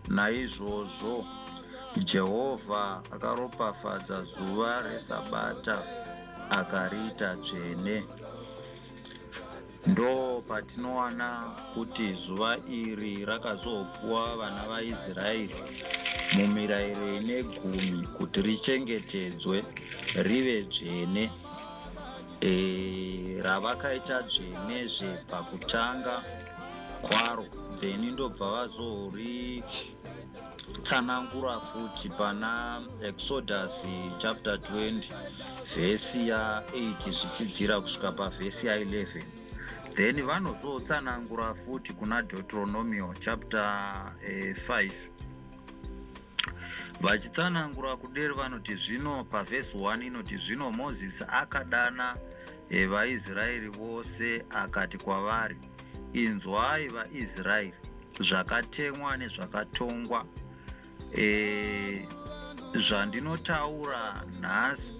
Naizvozvo Jehovha akaropafadza zuva resabata akariita dzvene. Ndo patinowana kuti zuva iri rakazopuwa vana vaIsraeri mumirayiro ine gumi kuti richengetedzwe rive dzvene e, ravakaita dzvenezve pakutanga kwaro then ndobva vazoritsanangura futi pana Exodus chapter 20 vhesi ya8 zvichidzira kusvika pavhesi ya11 then vanozotsanangura futi kuna Deuteronomio chapter 5 vachitsanangura kudero vanoti zvino pavhesi 1 inoti zvino Mozisi akadana vaIsraeri vose akati kwavari inzwai vaIsraeri zvakatemwa nezvakatongwa e, zvandinotaura nhasi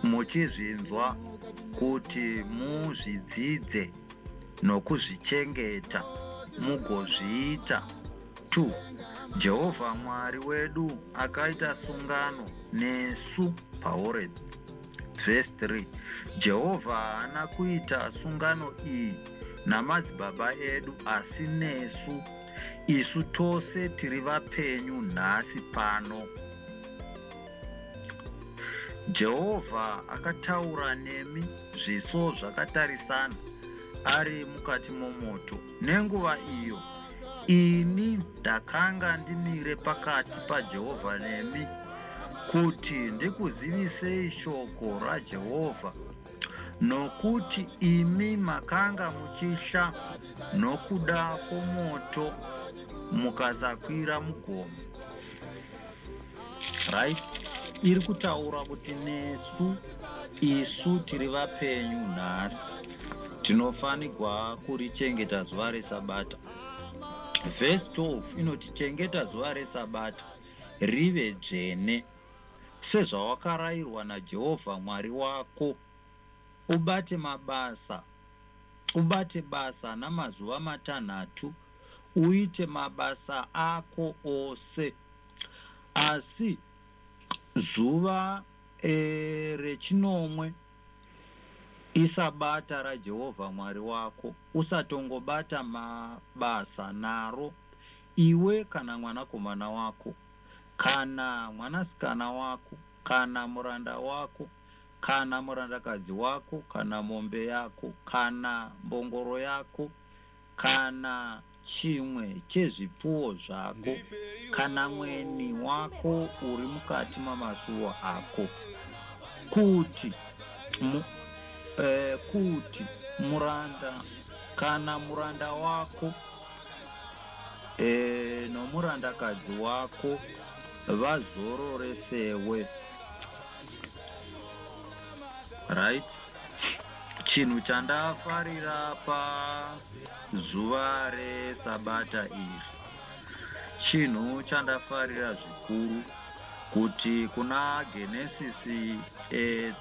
muchizvinzwa kuti muzvidzidze nokuzvichengeta mugozviita. 2 Jehovha Mwari wedu akaita sungano nesu paHorebhi. Vhesi 3 Jehovha haana kuita sungano iyi namadzibaba edu asi nesu isu tose tiri vapenyu nhasi pano. Jehovha akataura nemi zviso zvakatarisana ari mukati momoto nenguva iyo ini ndakanga ndimire pakati paJehovha nemi kuti ndikuzivisei shoko raJehovha nokuti imi makanga muchitya nokuda kwomoto mukasakwira mugomo. Right? Iri kutaura kuti nesu isu tiri vapenyu nhasi tinofanigwa kurichengeta zuva resabata. Vhesi 12 inoti chengeta zuva resabata rive dzvene sezvawakarayirwa naJehovha Mwari wako ubate mabasa ubate basa namazuva matanhatu uite mabasa ako ose asi zuva e, rechinomwe isabata raJehovha Mwari wako usatongobata mabasa naro iwe kana mwanakomana wako kana mwanasikana wako kana muranda wako kana murandakadzi wako kana mombe yako kana mbongoro yako kana chimwe chezvipfuwo zvako kana mweni wako uri mukati mamasuo ako kuti mu, eh, kuti Muranda kana muranda wako e, nomurandakadzi wako vazorore sewe. Right, chinhu chandafarira pazuva resabata iri, chinhu chandafarira zvikuru kuti kuna Genesisi 2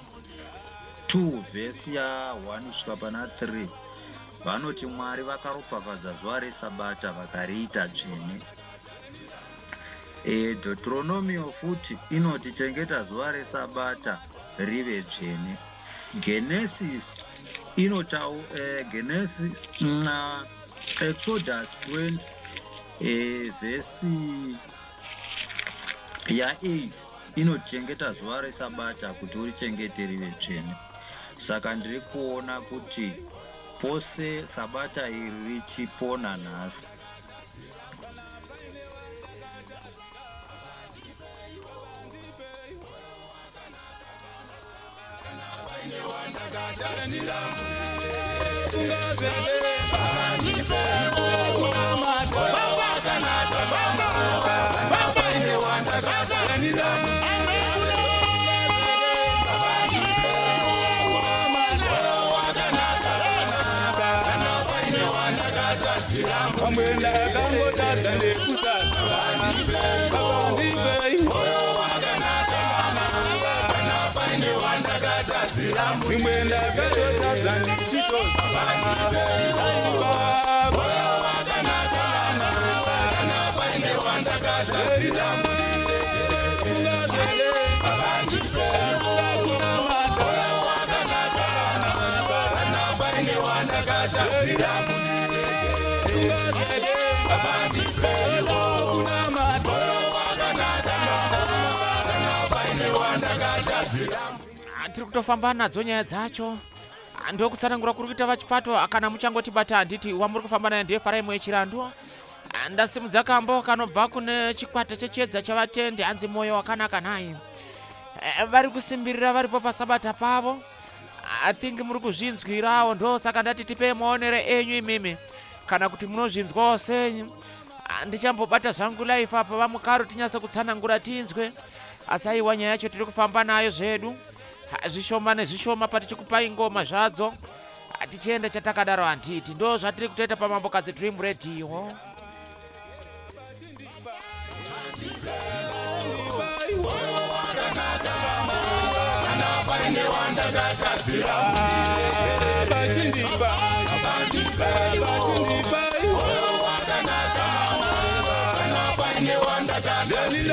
vhesi ya1 kusvika pana 3, vanoti Mwari vakaropafadza zuva resabata vakariita dzvene. Deuteronomio futi inoti chengeta zuva resabata rive dzvene. Genesis inotau Genesis na Exodus 20 vhesi ya8 inochengeta zuva resabata kuti urichengete rive dzvene. Saka ndiri kuona kuti pose sabata iri richipona nhasi. Pamwe ndakangotadza nekusasa, Baba ndipei. Zvimwe ndakatotadza ndichitoza. Baba, Tiri kutofamba nadzo nyaya dzacho. Ndokutsanangura kuri kuita vachipato. Kana muchangotibata, handiti wamuri kufamba naye ndiye Farai Moyo. Ndasimudza kambo kanobva kune chikwata chechiedza chavatendi, hanzi "Mwoyo wakanaka". Nhai, vari kusimbirira varipo pasabata pavo. I think muri kuzvinzwirawo, ndosaka ndati tipei maonero enyu imimi, kana kuti munozvinzwawo senyu. Ndichambobata zvangu life apa, vamukaro, tinyatse kutsanangura tinzwe. Asi aiwa, nyaya yacho tiri kufamba nayo zvedu zvishoma nezvishoma, patichikupai ngoma zvadzo. Tichienda chatakadaro, handiti ndo zvatiri kutoita paMambokadzi Dream Radio. Bachindipa, bachindipa. Kana paine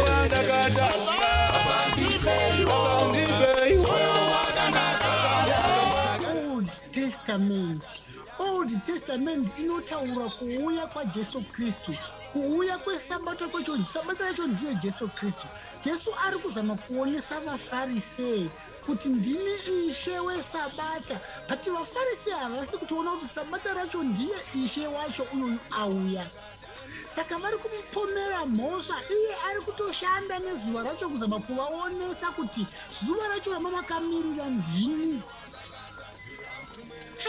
wandakatadzira, ndipei. Old Testament, Old Testament inotaura kuuya kwaJesu Kristu, kuuya kwesabata kwacho. Sabata racho ndiye Jesu Kristu. Jesu ari kuzama kuonesa vaFarisei kuti ndini Ishe wesabata, but vaFarisei havasi kutoona kuti sabata racho ndiye Ishe wacho uyoyu auya. Saka vari kumupomera mhosva, iye ari kutoshanda nezuva racho kuzama kuvaonesa kuti zuva racho ramamakamirira ndini.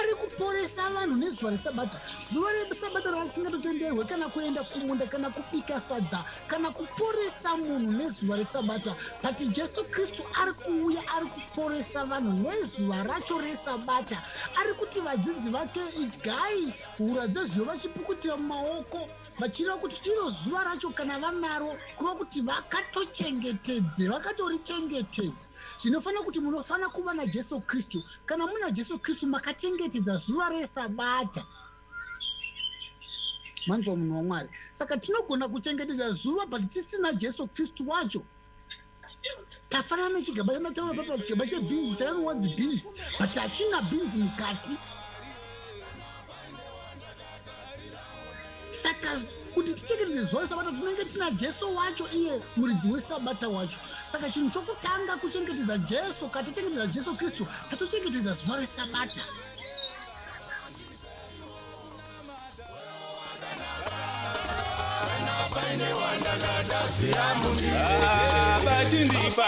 Ari kuporesa vanhu nezuva resabata, zuva resabata rasingatotenderwe kana kuenda kumunda, kana kubika sadza, kana kuporesa munhu nezuva resabata. But Jesu Kristu ari kuuya, ari kuporesa vanhu nezuva racho resabata. Ari kuti vadzidzi vake, "Idyai hura dzezuva," vachipukutira mumaoko, vachireva kuti iro zuva racho kana vanaro, kureva kuti vakatochengetedze, vakatorichengetedza. Zvinofanira kuti munofanira kuva naJesu Kristu. Kana muna Jesu Kristu, makachengetedza zuva resabata. Manzwa, munhu waMwari? Saka tinogona kuchengetedza zuva, but tisina Jesu Kristu wacho. Tafanana nechigaba chandataura papa, chigaba chebhinzi chakangowanzi bhinzi, but hachina bhinzi mukati. Saka Kuti tichengetedze zuva resabata, tinenge tina Jesu wacho, iye muridzi wesabata wacho. Saka chinhu chokutanga kuchengetedza Jesu. Kana tachengetedza Jesu Kristu, tatochengetedza zuva resabata. Bachindipa,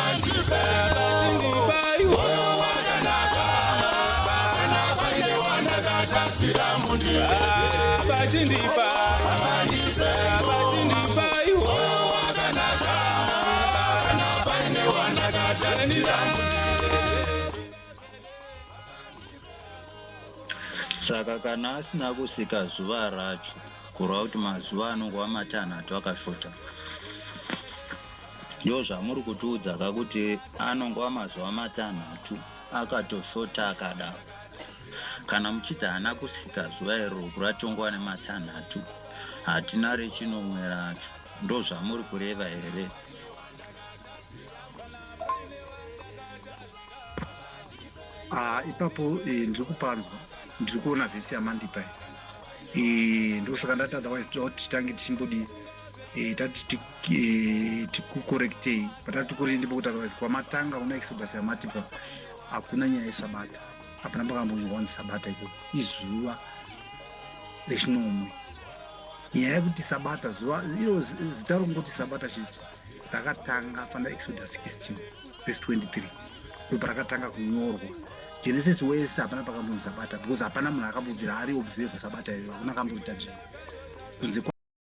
bachindipa, iwo wakanaka. Bachindipa, bachindipa, iwo wakanaka. Saka kana asina kusika zuva racho, kureva kuti mazuva anongova matanhatu akashota. Ndo zvamuri kutiudza ka kuti anongova mazuva matanhatu akatoshota akadaro. Kana muchiti haana kusika zuva iroro, kureva tongova nematanhatu, hatina rechinomwe racho. Ndo zvamuri kureva here? Ah, ipapo ndiri kupanzwa, ndiri kuona vhesi yamandipa iyi. Ndosaka ndati otherwise toda kuti titange tichimbodi tati tikukorektei patati tikorei, ndipo kuti otherwise kwamatanga una Exodus yamatipa hakuna nyaya yesabata, hapana pakambonyorwa kunzi sabata ikoko, izuva rechinomwe. Nyaya yekuti sabata zuva iro, zita rongoti sabata chete rakatanga pana Exodus 16 verse 23, ndo parakatanga kunyorwa. Genesis wese hapana pakambonzi sabata, because hapana munhu akambobvira ari observe sabata iyo, hakuna akamboriita dzvene kunze.